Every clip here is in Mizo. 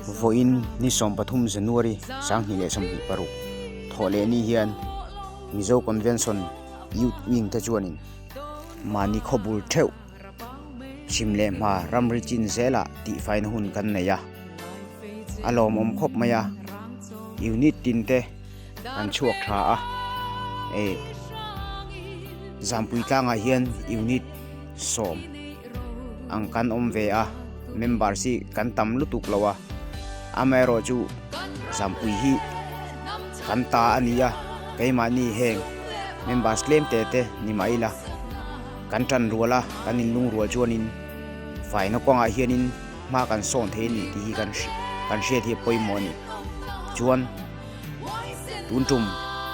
Vawiin ni 13 January 2026 thawh leh ni hian Mizo Convention Youth Wing te chuanin mahni khawbul theuh chhim leh hma ramri chin zelah tihfaina hun kan nei a, a lawmawm khawp mai a, unit tin te an chhuak tha a, eh Zampui tlangah hian unit sawm ang kan awm ve a, members hi kan tam lutuk lo a, amaherawhchu Zampui hi kan ta a ni a, keimahni heng members tlem te te ni mah ila. Kan tan rual a, kan inlung rual chuanin faina kawngah hianin hma kan sawn thei a ni tih hi kan kan hriat hi a pawimawh a ni. Chuan tun tum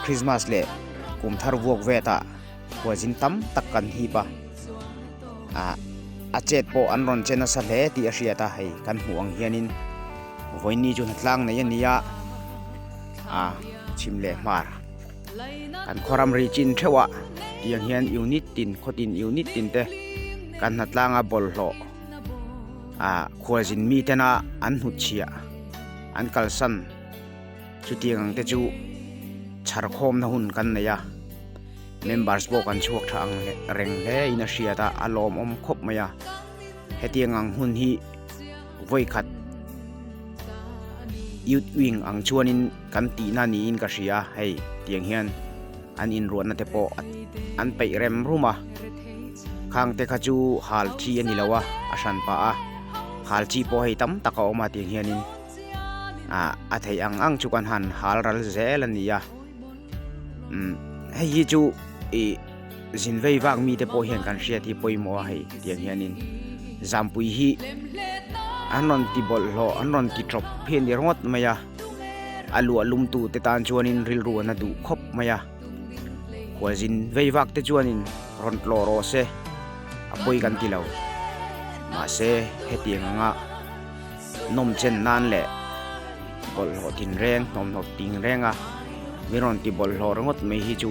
Christmas leh kum thar vuak vetah khuazin tam tak kan hip a, ah a chet pawh an rawn che nasa hle tih a hriat a, hei kan hmuh ang hianin vawiin ni chu hnatlang nei a ni a, ah chhim leh hmar. Kan khaw ramri chin theuh ah tiang hian unit tin khaw tin unit tin te kan hnatlanga bawlhhlawh ah khualzin mi tena an hnut chhiah an kalsan chutiang ang te chu chhar khawmna hun kan nei a members pawh kan chhuak tha ang reng hle in a hriat a a lawmawm khawp mai a hetiang ang hun hi vawi khat youth wing ang chuanin kan tihna niin ka hria hei tiang hian an inruahna te pawh an peih rem rum a khang te kha chu hal chi a ni lo a a hran pah a hal chi pawh hei tam tak a awm a tiang hianin ah a theih ang ang chu kan han hal ral zel a ni a umm hei hi chu ih zin vei vak mite pawh hian kan hriat hi pawimawh a hei tiang hianin zampui hi an rawn ti bawlhhlawh an rawn ti tawp hi a ni ringawt mai a a luah lum tu te tan chuanin rilru an a duh khawp mai a khualzin vei vak te chuanin rawn tlawh rawh se a pawi kan ti lo mahse hetiang anga nawm chen nan leh bawlhhlawh tin reng hnawmhnawp ting reng a mi rawn ti bawlhhlawh ringawt mai hi chu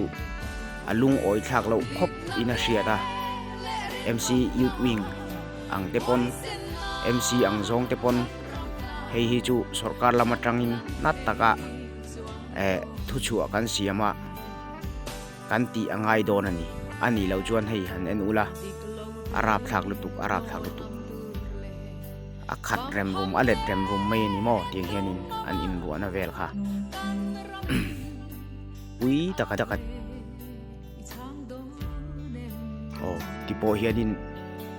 a lungawi thlak loh khawp in a hriat a MC Youth Wing ang te pawn MC ang zawng te pawn hei hi chu sorkar lam atangin nat taka eh thuchhuah kan siam a kan tih a ngai dawn a ni a nih loh chuan hei han en ula a rapthlak lutuk a rapthlak lutuk a khat rem rum a let rem rum mai a ni maw tiang hianin an inruahna vel kha pui taka taka aw ti pawh hianin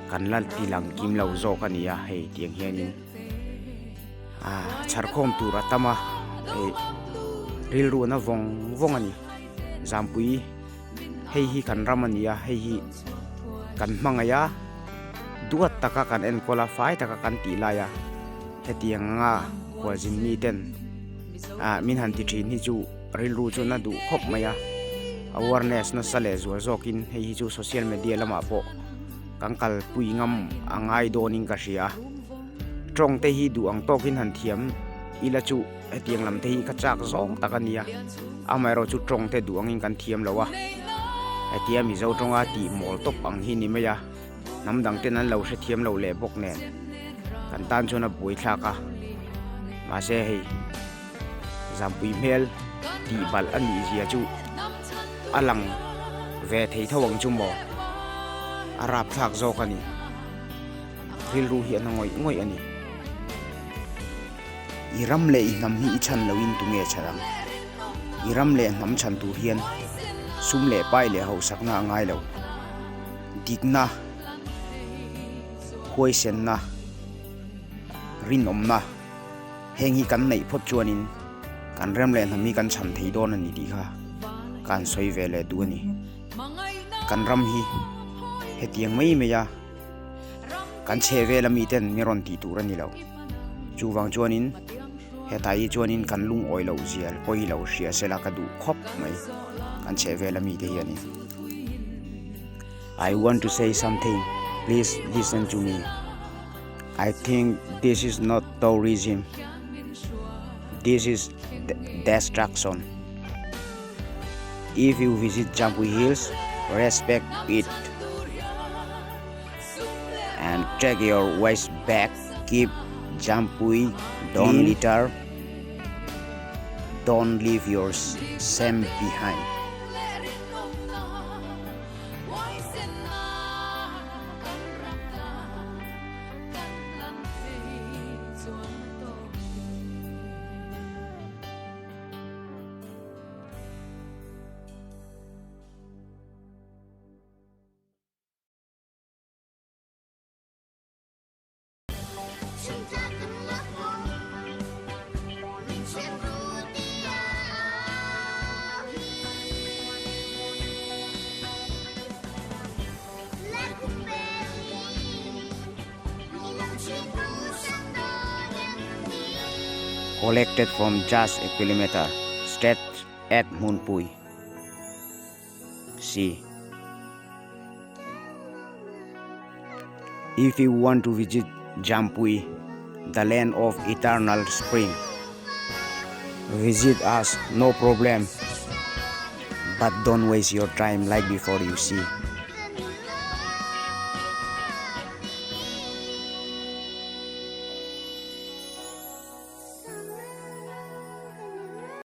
kan la ti lang kim lo zawk a ni a hei tiang hianin ah chhar khawm tur a tam a hei rilru na vawng vawng a ni zampui hei hi kan ram a ni a hei hi kan hmangaih a duat taka kan enkawl a fai taka kan tih lai a hetiang anga khualzin miten ah min han ti thin hi chu. Rilru chu na duh khawp mai a, awareness nasa leh zual zawkin hei hi chu social media lamah pawh kan kalpui ngam a ngai dawnin ka hria. Tawng te hi duh ang tawkin han thiam ila chu hetiang lam te hi ka chak zawng tak a nia, amaherawh chu tawng te duh angin kan thiam lo a, hetia Mizo tawnga tih mawl tawp ang hi ni mai a, hnam dang ten an lo hrethiam lo leh bawk nen kan tan chuan a buaithlak a, mahse hei. Zampui hmel tih balh a nih zia chu a lang ve thei tho ang chu maw? A rapthlak zawk a ni. Rilru hi a na ngawih ngawih a ni. I ram leh i hnam hi i chhan loin tunge chhan ang? I ram leh hnam chhan tur hian sum leh pai leh hauhsakna a ngai lo. Dikna, huaisenna, rinawmna. Heng hi kan neih phawt chuanin kan rem leh hnam hi kan chhan thei dawn a ni tih kha ka han sawi ve leh duh a ni. Kan ram hi hetiang mai mai a kan chhe vel ami ten mi rawn tih tur a ni lo. Chuvang chuanin hetah hi chuanin kan lungawi loh zia pawi lo hria sela ka duh khawp mai kan chhe vel ami te hianin. I want to say something please listen to me. I think this is not tourism this is destruction if you visit Jampui Hills respect it and take your waste back keep Jampui don't litter, don't leave your shame behind. Collected from just a kilometer straight at Hmunpui. See. If you want to visit Jampui, the land of eternal spring, visit us, no problem. But don't waste your time like before you see.